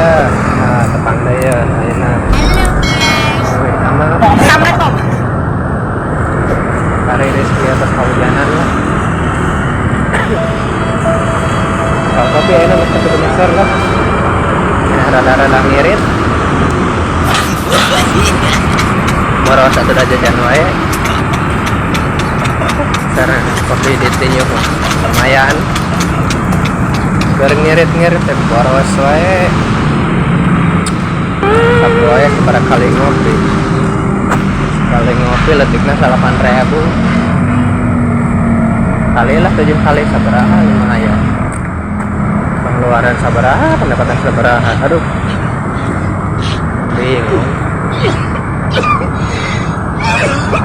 Ya, nah, tepang deui ya ayeuna. Halo guys. Wih, sama Assalamualaikum. Hari rezeki atas kahujanan lah. Kalau kopi ayeuna geus kudu meser lah. Ya, rada-rada ngirit. Boros atuh da jajan wae. Sekarang kopi ditinju lumayan. Keur ngirit-ngirit teh boros wae. Satu wae sabaraha kali ngopi. Sekali ngopi letikna 8.000. Kali lah 7 kali sabaraha lumayan. Pengeluaran sabaraha, pendapatan sabaraha. Aduh. Bingung.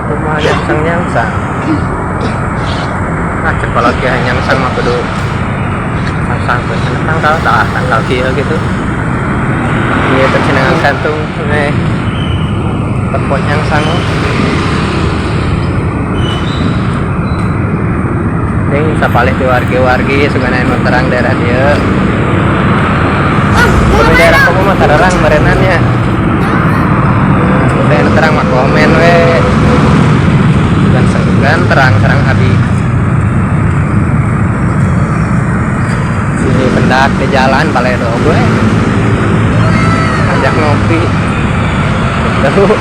Kumaha nyangsang-nyangsang. Ah, cek kalau kieu nyangsang mah kudu sangsang cenah tangkal tah tangkal kieu gitu. Ieu teh cenah santung eh tepok nyangsang. Ting sapalih ti wargi-wargi sugana anu terang daerah dieu. Kudu daerah komo mah tarerang meureunan nya. Teh anu terang mah komen we. Dan sugan terang-terang abi. Sini pendak di jalan paledo gue. Ajak ngopi. Aduh.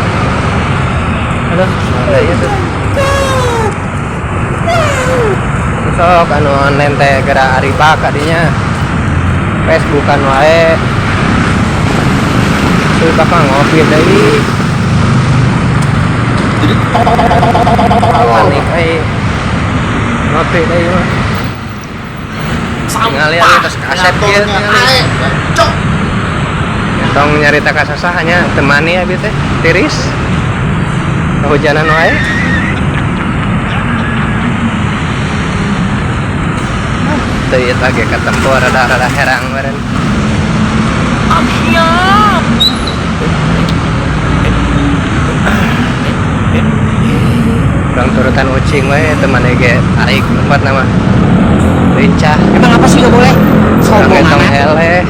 Aduh, mana ieu tuh? Sok anu online teh geura aribak kadinya. Facebookan wae. Suka mah ngopi deui. Panik euy. Ngopi deui mah. Tinggal ya terus kaset kieu tingali. Tong nyarita ka sasaha nya temani abi teh tiris. Kehujanan wae. Teu ieu teh ge katempo rada-rada herang meureun. Urang turutan ucing we temani ge tarik tempat nama. Lincah. Emang apa sih nggak boleh? Urang Sombong ge tong amat. eleh.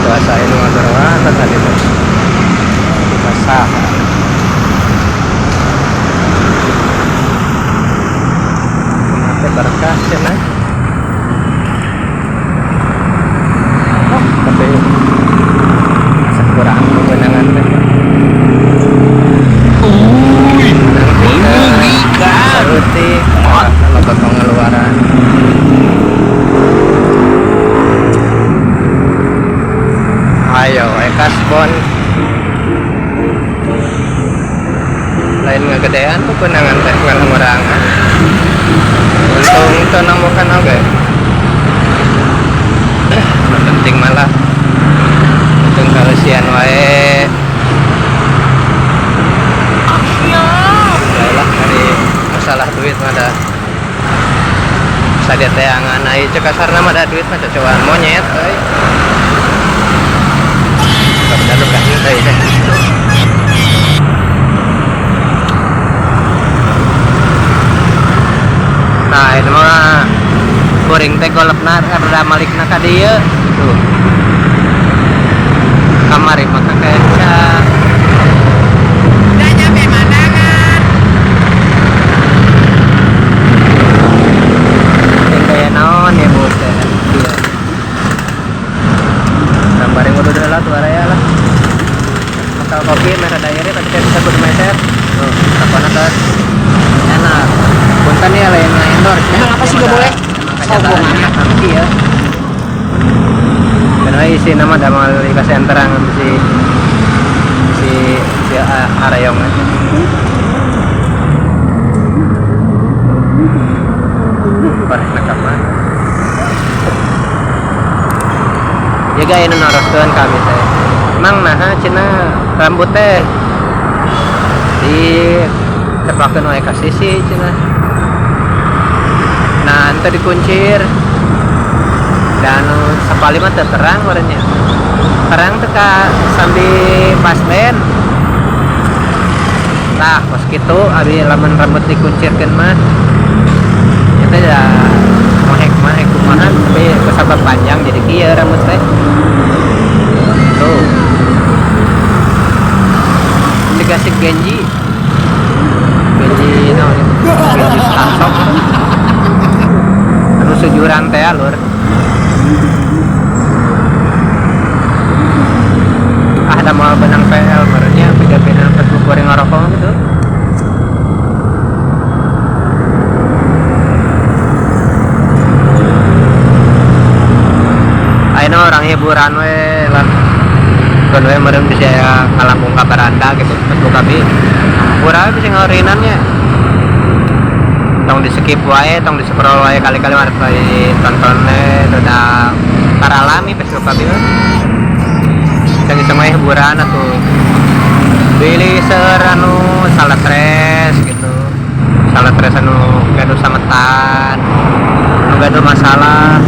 Puasa ini ngobrol tadi tuh. Basah. Mate berkah cenah. Oh, tapi asa kurang kewenangan teh. Mengerikan. Saeutik, loba pengeluaran. Ayo, we kasbon. Lain ngagedean kewenangan teh ngurangan. Untung teu nambokan oge. Nu penting malah untung kaleusian wae. Lah dari masalah duit mah da sadeteangan ai cek kasarna mah da duit mah cocowaan monyet euy. Kabener ka ieu teh teh. Nah, itu mah kuring teh golepna rada malikna ka dieu tuh. Kamari mah ka kenca. Udah nyampe mandangan. Ting gaya naon ya bu teh. Iya. Gambarin kudu heula tuh area lah. Bakal kopi merah daire tapi kayak bisa kudu meser. Tuh, takona tos. Enak. Punten ya lain endorse. Emang apa sih nggak boleh? Emang Sombong kenyataan amat. Iya. Karena isi nama damal dikasih terang si si si Arayong. Pareh nakaman. Ya gaya nu naroskeun kami teh. Mang naha cenah rambut teh di ceplakeun wae ka sisi cenah. Nah, ente dikuncir. Dan sapali mah teu terang meureun nya. Terang teh ka sambi pasben. Tah kos kitu abi lamun rambut dikuncirkeun mah itu ya mohek mah kumaha tapi kusabab panjang jadi kieu rambut teh. Tuh. Siga si Genji. Genji naon? Genji Stasok. Anu sujuran teh lur. Ah da moal benang PL merenya beda-beda Facebook goreng ngarokok gitu. Ayeuna orang hiburan we lah. Keun we meureun bisa aya ngalambung ka baranda gitu Facebook abi. Urang bisa ngaurinan nya. Tong di skip wae, tong di scroll wae kali-kali mah ditonton we udah paralami Facebook abi mah. Iseng-iseng wae hiburan atuh. Bilih seueur anu stres gitu. Stres anu gaduh sametan, anu gaduh masalah.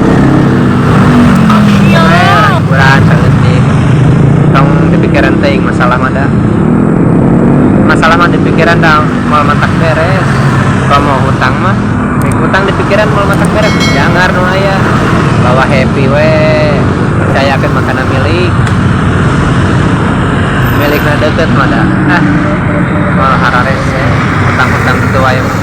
Orang hiburan saeutik. Tong dipikiran teuing masalah mah da. Masalah mah dipikiran da moal matak beres. Kalau mau hutang mah, hutang dipikiran moal matak beres. Jangar nu aya. Bawa happy we. Percayakeun makanan milik. Milikna deukeut mah da. Ah. Moal hararese hutang-hutang kitu wae mah.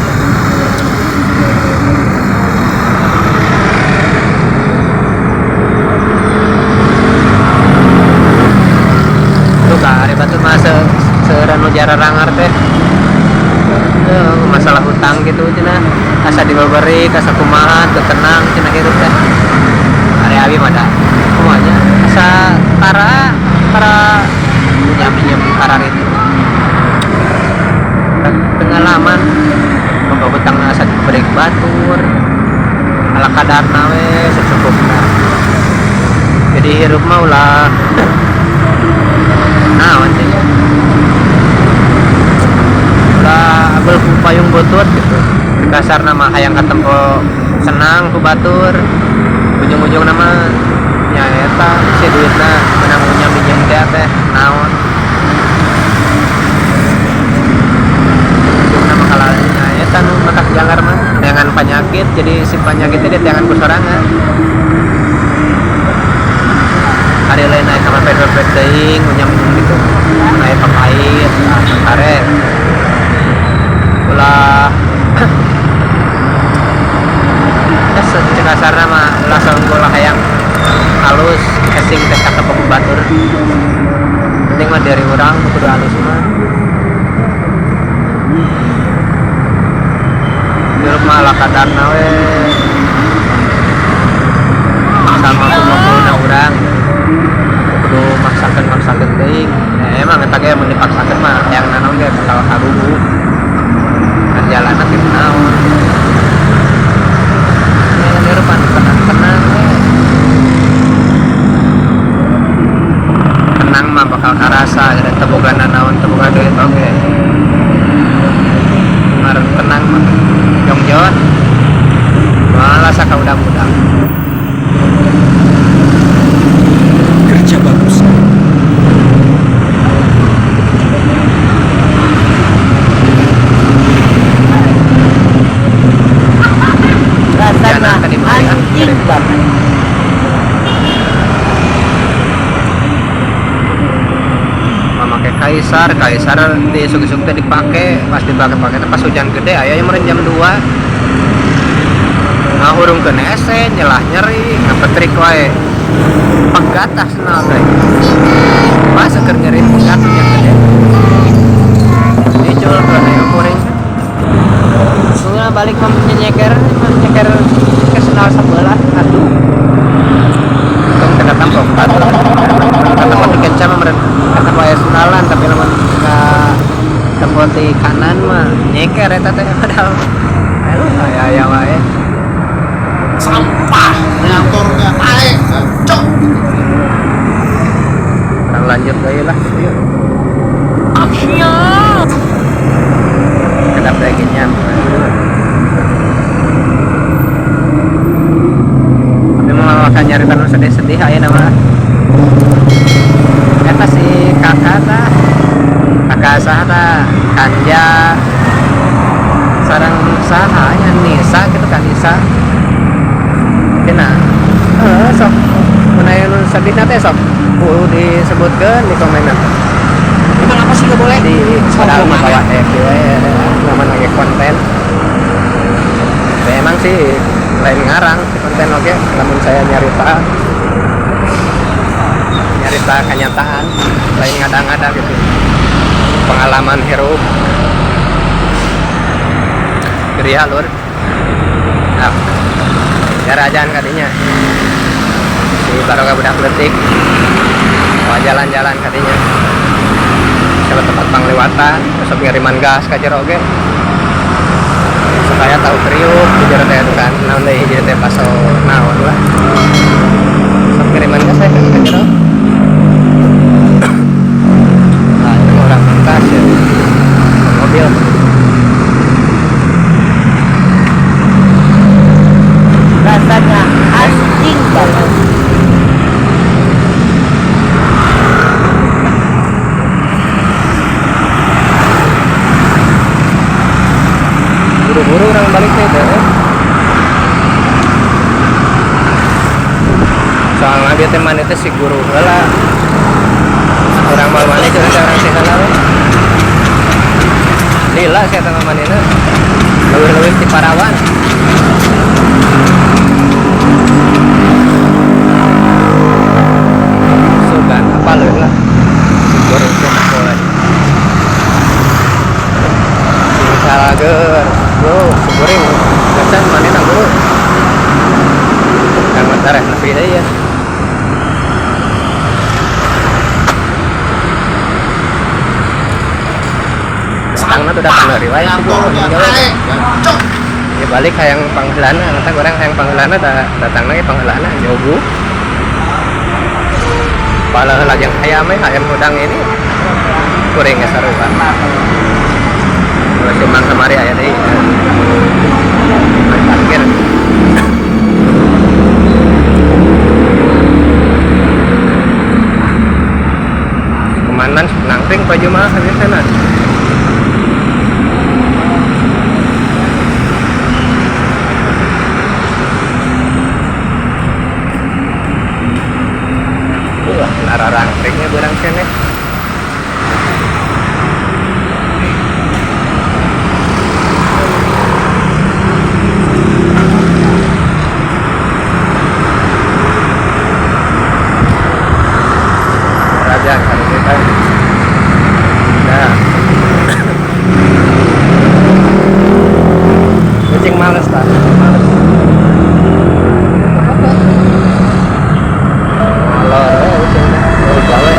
Tuh ka ari batur mah seueuran nu jararangar teh. Masalah hutang gitu cenah. Asa dibabari, asa kumaha, teu tenang cenah hirup teh. Ari abi mah da kumaha nya asa tara tara minjem kararitu. Pengalaman boga hutang asa diberi batur. Ala kadarna we secukupna. Jadi hirup mah ulah naon teh nya. Ulah abel ku payung butut gitu. Kasarna mah hayang katempo senang ku batur. Ujung-ujungna mah nya eta si duitna menang minjem teh teh naon. Ujungna mah kalah nya eta nu matak janggar mah neangan panyakit jadi si panyakit teh diteangan ku sorangan. Ari lain aya sama pet teuing minjem gitu. Mun aya papait hare. Ulah cek kasarna mah ulah saunggul hayang halus casing teh katepok ku batur. Penting mah dari urang kudu halus mah. Hirup mah ala kadarna we. Sama kumaha urang. Kudu maksakeun teuing. Ya emang eta ge mun dipaksakeun mah hayang nanaon ge bakal karugu. Kan jalanna teh naon. Ya hirup mah tenang-tenang we. Tenang mah bakal karasa teu boga nanaon, teu boga duit oge. Ngaran tenang mah jongjon. Malah sakaudang-udang. Kerja bagus. Rasana Jangan tadi beli, ah. anjing banget. Memakai kaisar, kaisar di isuk-isuk teh dipake, pas dipake-pake teh pas hujan gede aya yang meureun jam 2. Ngahurungkeun hese, nyelah nyeri, ngapetrik wae. Pegat tah senal teh. Masa keur nyeri pegat hujan gede. Dicul ke aya kuring. Sungguh balik mah nyeker, nyeker ke sendal sebelah, aduh. Tong teu katampo. Katampo di kenca mah meureun katampo aya sendalan tapi lamun ka tempo di kanan mah nyeker eta teh padahal. Aduh aya aya wae. Sampah motornya taek, cok. Urang lanjut deui lah, yuk. Kedap deui nya. Tapi mah makan nyari nu sedih-sedih aya mah. Eta si kakak tah. Kakak saha tah? Kanja sareng saha nya Nisa gitu kan Nisa. Cenah sok mun aya nu sedihna teh sok kudu disebutkeun di komen teh. Emang apa sih nggak boleh? Di padahal mah bawa happy we nama lagi konten. Ya, emang sih lain ngarang si konten oke, lamun saya nyarita kenyataan, lain ngada-ngada gitu. Pengalaman hirup. Geria lur. Nah, jarajaan kadinya. Si baroga budak leutik. Wah jalan-jalan kadinya. Salah tempat pangliwatan, sok ngiriman gas ka jero oge. Supaya tahu kriuk di jero teh kan. Naon deui hiji teh baso naon lah. Sok ngiriman gas teh ka jero. Nah, itu orang pentas ya. Mobil. Rasanya anjing banget. Buru-buru orang balik nih teh. Soalnya dia teh mana teh si guru heula. Orang mal mana teh orang si heula we. Lila sia teh manehna. Leuwih-leuwih ti parawan. Sugan apa leuwih lah. Si guru teh boleh. Sing salager. Bro, suguring. Gacan manehna guru. Kang bentar ya, nepi deui ya. Datangna tuh datang dari wae sih guru. Ya balik hayang pangheulana, kata orang hayang pangheulana datang lagi pangheulana jauh. Pala heula jeung hayam we, hayam hudang ini. Kuring geus sarua. Terus mang kamari aya deui. Parkir. Komandan nangkring Pak Juma biasana. Wah, nararangkringnya berang kene. Raja kalau kita. Nah. Kucing males tak? Males. Ngalor we kucing teh. Oh, gawe.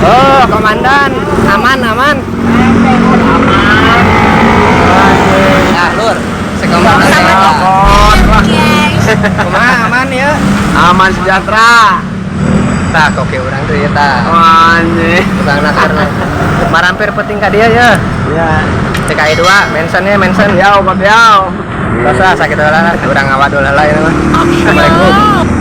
Oh, komandan, aman aman. Aman. Nah, lur, si komandan. Kumaha aman ya? Aman sejahtera. Tah koki urang tuh ya tah. Anjing. Tukang nasir. Marampir penting ka dia ya. Ya. TKI 2 mention ya mention. Yau, Pak Yau. Tos lah sakit heula lah. Urang ngawadul heula ieu mah. Assalamualaikum.